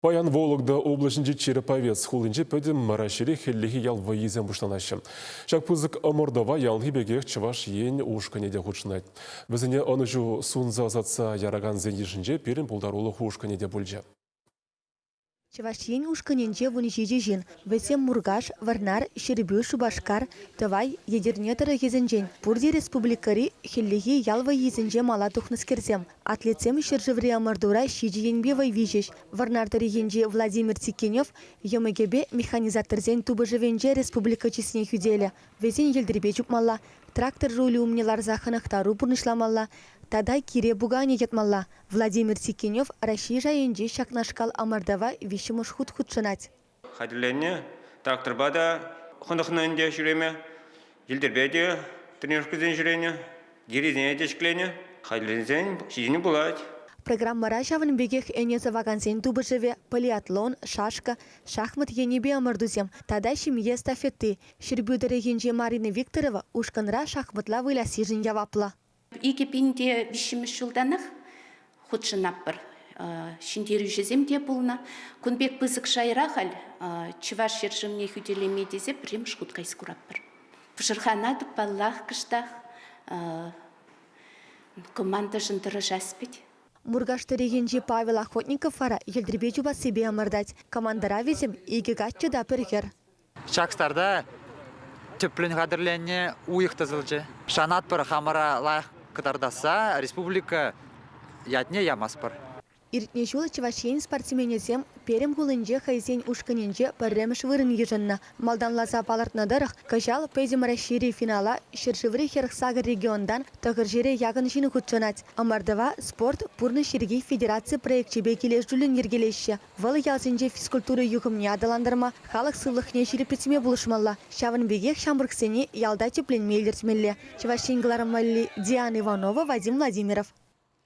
Паян Вологда облаҫӗнчи Череповец хулинче пӗтӗм Раҫҫейри хӗллехи ял вӑййисем пуҫланаҫҫӗ. Ҫак пысӑк ӑмӑртӑва яланхи пекех Чӑваш Ен ушкӑнӗ те хутшӑнать. Вӗсене ӑнӑҫу сунса ӑсатса яракансен йышӗнче пирӗн пултарулӑх ушкӑнӗ те пулчӗ. Чӑваш Ен ушкӑнӗнче 17 ҫын. Вӗсем Муркаш, Вӑрнар, Ҫӗрпӳ, Шупашкар, Тӑвай, Етӗрне тӑрӑхӗсенчен. Пурте республикӑри хӗллехи ял вӑййисенче мала тухнӑскерсем. Атлетсем ҫӗршыври ӑмӑртура ҫичӗ енпе вӑй виҫӗҫ. Вӑрнар тӑрӑхӗнчи Владимир Тикинев йӑмӑкӗпе механизаторсен тупӑшӑвӗнче республика чысне хӳтӗлӗ. Вӗсен йӗлтӗрпе чупмалла, трактор рулӗ умне ларса хӑнӑхтару пурнӑҫламалла тата кире пуканӗ йӑтмалла. Владимир Тикинев Раҫҫей шайӗнчи ҫакнашкал ӑмӑртӑва виҫҫӗмӗш хут хутшӑнать. Хатӗрленнӗ тракторпа та хӑнӑхнӑ ӗнтӗ ҫӳреме, йӗлтӗрпе те тренировкӑсене ҫӳренӗ, гирисене те ҫӗкленӗ. Хатӗрленсен ҫитӗнӳ пулать. Программӑра ҫавӑн пекех ӗне сӑвакансен тупӑшӑвӗ, полиатлон, шашка, шахмат енӗпе ӑмӑртусем тата ҫемье эстафети. Ҫӗрпӳ тӑрӑхӗнчи Марина Викторова ушкӑнра шахматла выляссишӗн яваплӑ. 2003-мӗш ҫултанах хутшӑнатпӑр. Ҫӗнтерӳҫӗсем те пулнӑ. Кун пек пысӑк шайра халь Чӑваш ҫӗршывне хӳтӗлеме тесе пӗрремӗш хут кайса куратпӑр. Пӑшӑрханатӑп, паллах, кӑштах. Командӑшӑн тӑрӑшас пит. Муркаш тӑрӑхӗнчи Павел Охотников вара йӗлтӗрпе чупассипе ӑмӑртать. Командӑра вӗсем икӗ каччӑ та пӗр хӗр. Ҫак старта тӗплӗн хатӗрленнӗ уйӑх тӑсӑлчӗ. Шанатпӑр хамӑра лайӑх кӑтартасса республика ятне ямастпӑр. Иртнӗ ҫул Чӑваш Ен спортсменӗсем Пермь хулинче хӑйсен ушкӑнӗнче пӗрремӗш вырӑн йышӑннӑ. Малтанласа палӑртнӑ тӑрӑх, кӑҫал Пӗтӗм Раҫҫейри финала ҫӗршыври 48 регионтан тӑхӑр ҫӗре яхӑн ҫын хутшӑнать. Ӑмӑртӑва Спорт, пурнӑҫ йӗрки федераци проекчӗпе килӗшӳллӗн йӗркелеҫҫӗ. Вӑл ялсенче физкультура юхӑмне аталантарма, халӑх сывлӑхне ҫирӗплетме пулӑшмалла. Ҫавӑн пекех ҫамрӑксене ялта тӗпленме илӗртмелле. Чӑваш Ен кӑларӑм валли Диана Иванова, Вадим Владимиров.